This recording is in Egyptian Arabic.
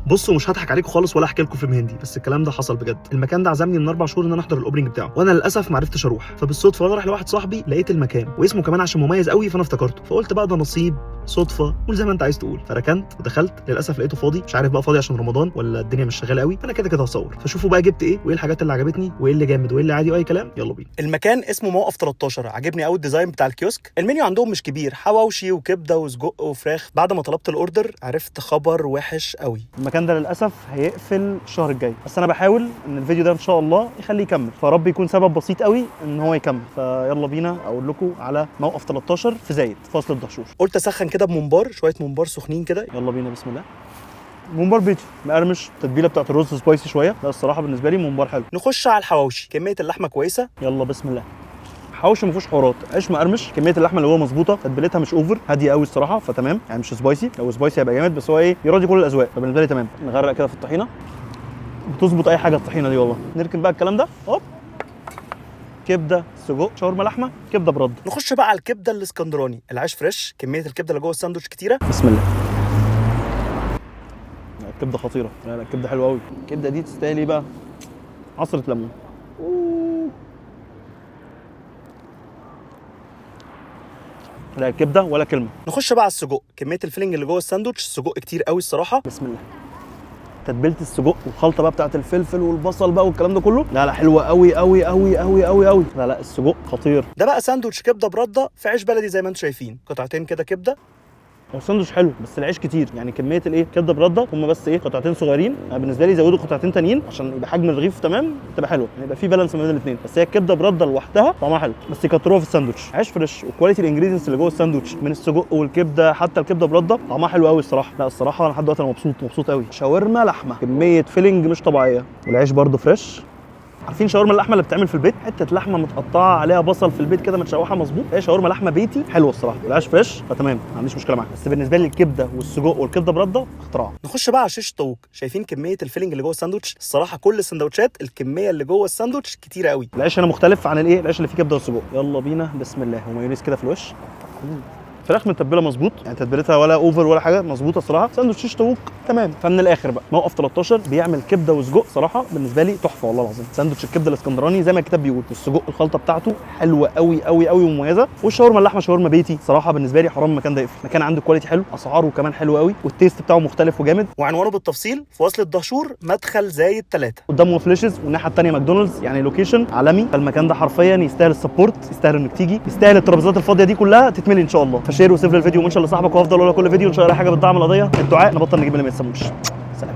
بصوا مش هضحك عليكم خالص ولا احكي لكم فيلم هندي، بس الكلام ده حصل بجد. المكان ده عزمني من 4 شهور ان انا احضر ال opening بتاعه، وانا للاسف ما عرفتش اروح. فبالصدفه وانا رايح لواحد صاحبي لقيت المكان واسمه كمان عشان مميز قوي، فانا افتكرته، فقلت بقى ده نصيب، صدفه، قول زي ما انت عايز تقول. فركنت ودخلت، للاسف لقيته فاضي. مش عارف بقى فاضي عشان رمضان ولا الدنيا مش شغالة قوي. فانا كده كده هصور، فشوفوا بقى جبت ايه وايه الحاجات اللي عجبتني وايه اللي جامد وايه اللي عادي واي كلام. يلا بينا. المكان اسمه موقف 13. عجبني قوي ال design بتاع الكيوسك. المنيو عندهم مش كبير، حواوشي وكبده وسجق وفراخ. بعد ما طلبت ال order عرفت خبر وحش قوي. المكان ده للاسف هيقفل الشهر الجاي، بس انا بحاول ان الفيديو ده ان شاء الله يخليه يكمل، فرب يكون سبب بسيط قوي ان هو يكمل. فيلا بينا اقول لكم على موقف 13 في زايد، فاصل الدهشور. قلت اسخن كده بممبار، شوية ممبار سخنين كده. يلا بينا، بسم الله. ممبار بيتي مقرمش، التتبيله بتاعت الرز spicy شويه. لا الصراحة بالنسبة لي ممبار حلو. نخش على الحواوشي، كمية اللحمة كويسه. يلا بسم الله. حواوشي ما فيهوش حوارات، عيش مقرمش، كمية اللحمة اللي جوه مظبوطه، تتبيلتها مش over، هادية قوي الصراحه، فتمام يعني مش spicy. لو spicy هيبقى جامد، بس هو ايه يراضي كل الاذواق، فبالنسبه لي تمام. نغرق كده في الطحينه، بتظبط اي حاجة الطحينه دي والله. نركن بقى الكلام ده. هوب، كبده، سجق، شاورما لحمه، كبده برده. نخش بقى على الكبده الاسكندراني. العيش fresh، كمية الكبده اللي جوه الساندوتش كتيره. بسم الله. لا، الكبده خطيره. لا لا، الكبده حلوة قوي. الكبده دي تستاهل ايه بقى؟ عصره ليمون. أوه. لا الكبده ولا كلمة. نخش بقى على السجق، كمية ال filling اللي جوه الساندوتش سجق كتير قوي الصراحه. بسم الله. تتبيله السجق والخلطه بقى بتاعت الفلفل والبصل بقى والكلام ده كله، لا لا حلوة قوي قوي قوي قوي قوي قوي. لا لا السجق خطير. ده بقى ساندوتش كبده برده في عيش بلدي زي ما انتم شايفين، قطعتين كده كبده. هو الساندوتش حلو بس العيش كتير، يعني كمية الايه كبده برده هم بس ايه قطعتين صغيرين. انا بالنسبة لي زودوا قطعتين تانيين عشان يبقى حجم الرغيف تمام، تبقى حلوة، يعني يبقى في balance ما بين الاثنين. بس هي الكبده برده لوحدها طعمها حلو، بس يكتروها في الساندوتش. عيش fresh و quality ال ingredients اللي جوه الساندوتش من السجق والكبده، حتى الكبده برده طعمها حلو قوي الصراحة. لا الصراحة انا لحد دلوقتي انا مبسوط مبسوط قوي. شاورما لحمه، كمية filling مش طبيعية، والعيش برده fresh. عارفين شاورما اللحمة اللي بتتعمل في البيت؟ حتة لحمه متقطعه عليها بصل في البيت كده متشوحه مظبوط، هي شاورما لحمه بيتي حلوة الصراحة، والعيش fresh، فتمام ما عنديش مشكلة معاها. بس بالنسبة لي الكبده والسجق والكبده برده اختراع. نخش بقى على شيش طاووق. شايفين كمية ال filling اللي جوه الساندوتش؟ الصراحة كل السندوتشات الكمية اللي جوه الساندوتش كتيرة قوي. العيش هنا مختلف عن الايه العيش اللي فيه كبده والسجق. يلا بينا، بسم الله. ومايونيز كده في الوش. فراخ متبله مظبوط، يعني تتبيلتها ولا over ولا حاجة، مظبوطة الصراحة. ساندوتش شيش طاووق تمام. فمن الاخر بقى موقف 13 بيعمل كبده وسجق صراحة بالنسبة لي تحفة والله العظيم. ساندوتش الكبده الاسكندراني زي ما الكتاب بيقول، والسجق الخلطة بتاعته حلوة قوي قوي قوي ومميزة، والشاورما اللحمة شاورما بيتي صراحة بالنسبة لي حرام المكان ده يقفل. مكان عنده quality حلو، اسعاره كمان حلوة قوي، وال taste بتاعه مختلف وجامد. وعنوانه بالتفصيل في وصل الدهشور، مدخل زايد 3، قدامه فليشز والناحية الثانية ماكدونالدز، يعني location عالمي. فالمكان ده حرفيا يستاهل ال support، يستاهل انك تيجي، يستاهل الترابيزات الفاضيه دي كلها تتملي ان شاء الله. ف share و save للفيديو و mention لصاحبك، وافضل اقول كل فيديو ان شاء الله حاجة بتدعم القضية، الدعاء نبطل نجيب اللي ما يتسموش. سلام.